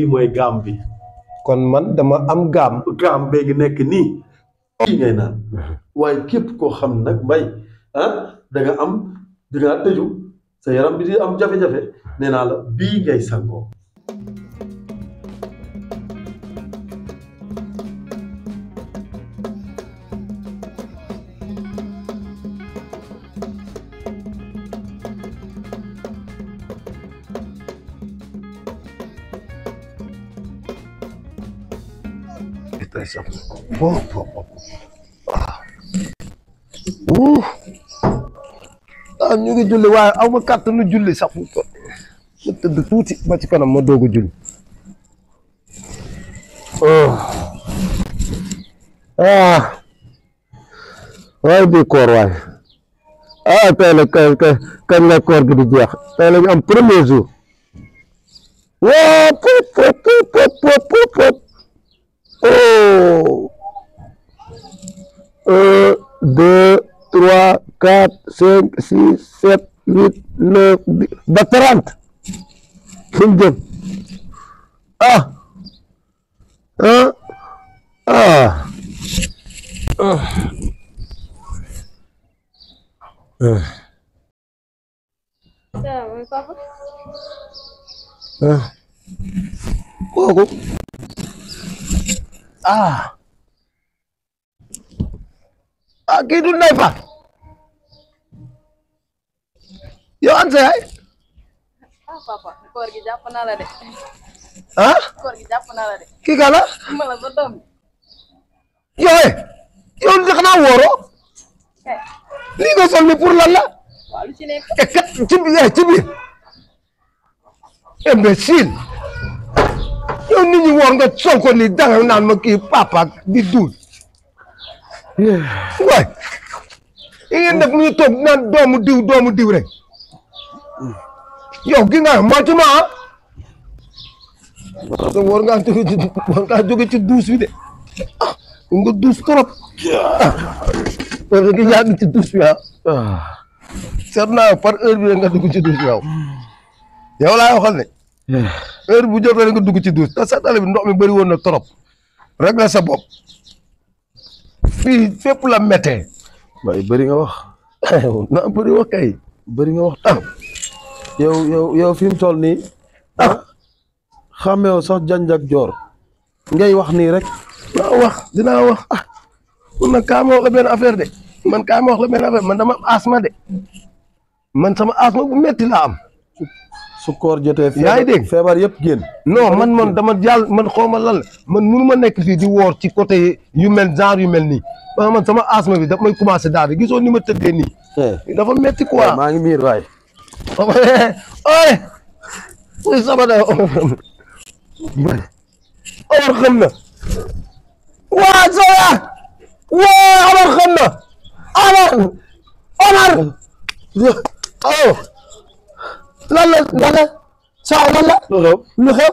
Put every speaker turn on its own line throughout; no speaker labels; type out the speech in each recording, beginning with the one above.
bii mooy gaam bi.
kon man dama am gaam.
gaam bee ngi nekk nii. kii ngay naan waaye képp koo xam nag mbay da nga am da ngaa tëju sa yaram bi di am jafe-jafe nee naa la bii ngay sangoo.
ñu ngi julli waaye aw ma kàttanu julli sax mu tëdd tuuti ba ci kanam ma doog a julli waaye bii koor waaye tey la kañ la koor gi di jeex tey la ñu am premier jour waa pop 1 2 3 4 5 6 7 8 9 10 ba 30 fi mu jëm kooku kii du Ndeye Fatou yow an sa yaay
papa koor gi jàpp naa la de koor gi jàpp naa la de
kii kala
ma la sa doom
yow li xanaa wóoroo lii nga sol ni pour lan la
waaw lu ci nekk
kat ci biir imbécile yow nit ñi woor nga sol ko ni danga naan ma kii papa di duul waay yi ngeen def muy toog naan doomu diw rek yow gi nga moytuma war ngaa jóge ci duus bi de nga duus trop parce que yaa ngi ci duus bi seet naa par heure bi nga dugg ci duus bi yow laa waxal ne heure bu jotee nga dugg ci duus te sa tale bi ndox mi bëri woon na trop rek la sa bopp fii fépp la méttee
waaye bëri nga wax
na bëri wax kay
bëri nga wax yow fi mu toll nii xàmmeew sax janjak joor ngay wax nii rek
dinaa wax mun na kaa ma wax la benn affaire de man dama am asma de man sama asma bu metti laa am
su koor jotee
yaa ngi dégg
feebar yëpp génn
non man dama jàll man xawma lan la man mënu ma nekk fii di woor ci côté yu mel genre yu mel nii man sama asma bi daf may commencé daal di gisoo ni ma tëddee nii dafa metti quoi
maa ngi miir waay
oy sama da Omar xam na waa soya Omar xam na Omar lan la saa lan la lu xew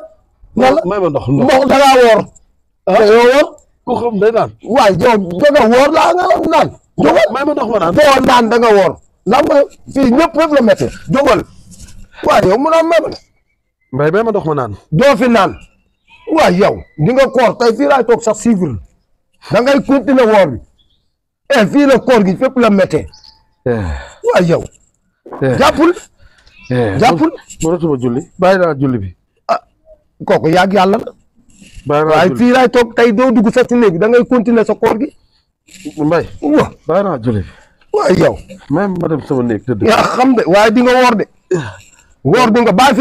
lan la
may ma ndox
da ngaa woor yow woor
ku xam day naan
waay yow da nga woor laa nga naan jógal
may ma ndox ma naan
doo naan da nga woor lan nga fii ñëpp fépp la métti jógal waaye yow mun a
may ma ndox ma naan
doo fi naan waay yow di nga koor tey fii laay toog sax suivre da ngay continuer woor bi fii la koor gi fépp la métti waay yow jàppul
mënatuma julli bàyyi naa julli bi
kooku yàgg yàlla la waaye fii laay toog tey doo dugg sax ci néeg bi da ngay continuer sa koor gi
mbay bàyyi naa julli bi
waaye yow
même ma dem sama néeg tëdd
yaa xam de waaye di nga woor di nga bàyyi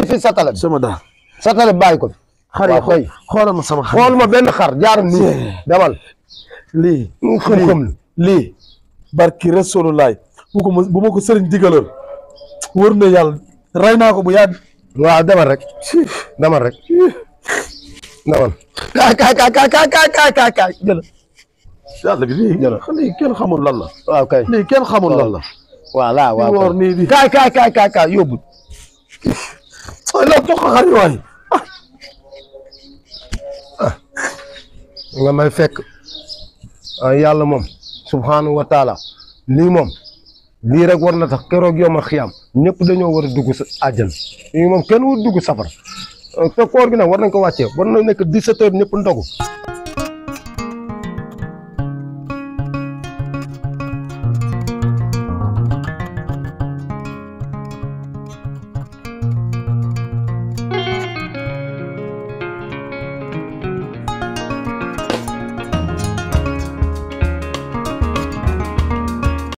fi satale
sama daal
satale bàyyi ko
xar yi xoolal ma sama xar
xool ma benn xar jaaram nii demal
lii
xam
lii barki Rasulullah bu ma ko sëriñ digaloon wër na yàlla rey naa ko bu yàgg
waaw demal rek demal kaay jël
yàlla bi lii kenn xamul lan la
waaw kay
lii kenn xamul lan la
waaw
woor nii di
kaay yóbbu
la toq xar yi waay
nga may fekk yàlla moom subhanahu wa taala lii rek war na tax keroog yow ma xiyam ñëpp dañoo war a dugg sa àjjana lii moom kenn wut dugg safara te koor gi nag war nañ ko wàccee war na nekk 17 heures ñëpp ndogu